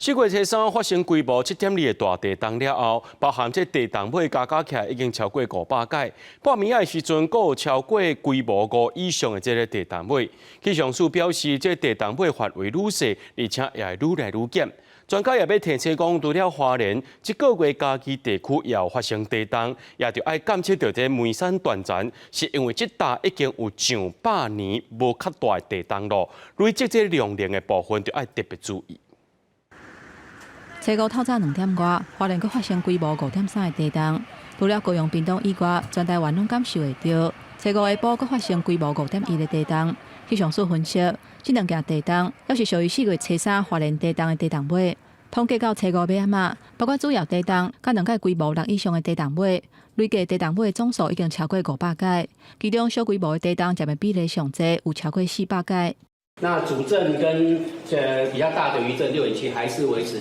4月初三發生規模7.2的大地動了後，包含這地動尾加加起來已經超過500擺。半暝仔的時陣，閣有超過規模5以上的這个地動尾。氣象署表示，這地動尾範圍愈細，而且也會愈來愈減。專家也欲提醒講，除了花蓮，這個月嘉義地區也有發生地動，也著愛監測著這梅山斷層，是因為這搭已經有上百年無較大的地動囉，累積這量能的部分，著愛特別注意。初五透早2點外，花蓮閣發生規模5.3的地動，除了高雄屏東以外，全台灣攏感受會著。初五下晡閣發生規模5.1的地動，氣象署分析，這兩件地動猶是屬於4月初三花蓮地動的地動尾。統計到初五尾仔嘛，包括主要地動，佮兩擺規模6以上的地動尾，累計地動尾總數已經超過500擺。其中小規模的地動佔的比例上濟，有超過400擺。那主震跟比較大的餘震6.7，還是維持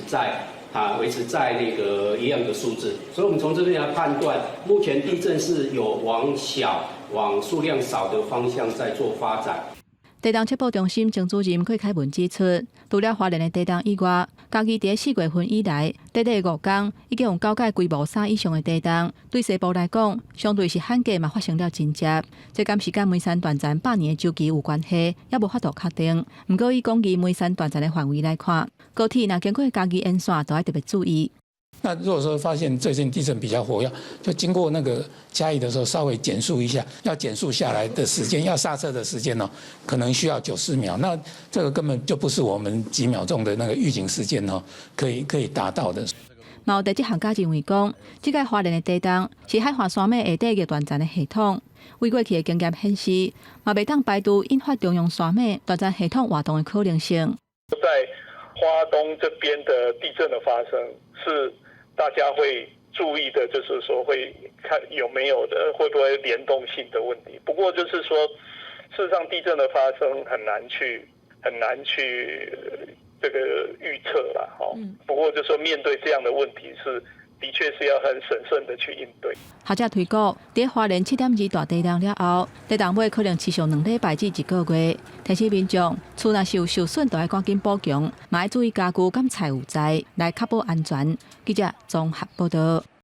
在那個一樣的數字，所以我們從這邊來判斷，目前地震是有往小、往數量少的方向在做發展。地動測報中心曾主任郭凱文指出，除了花蓮的地動以外，嘉義佇4月份以來，短短5工已經有九擺規模3以上的地動，對西部來講，相對是罕見嘛發生了真濟。這敢是佮梅山斷層百年的週期有關係，猶無法度確定。毋過以廣義梅山斷層的範圍來看，高鐵若經過嘉義沿線，都愛特別注意。那如果說發現最近地震比較活躍，就經過那個嘉義的時候，稍微減速一下，要減速下來的時間，要剎車的時間呢，可能需要90秒。那這個根本就不是我們幾秒鐘的那個預警時間哦，可以達到的。嘛有地質學家認為講，這擺花蓮的地動是海華山脈下底逆斷層的系統。為過去的經驗顯示，嘛袂當排除引發中央山脈斷層系統活動的可能性。在花東這邊的地震的發生是大家會注意的，就是說會看有沒有的會不會聯動性的問題。不過就是說，事實上地震的發生很難去這個預測啦。吼，不過就是說面對這樣的問題是的確是要很審慎的去應對。學者推估，佇花蓮7.2大地動了後，地動尾可能持續2禮拜至一個月。提醒民眾，厝若是有受損，就愛趕緊補強，嘛愛注意家具佮財物在，來確保安全。記者綜合報導。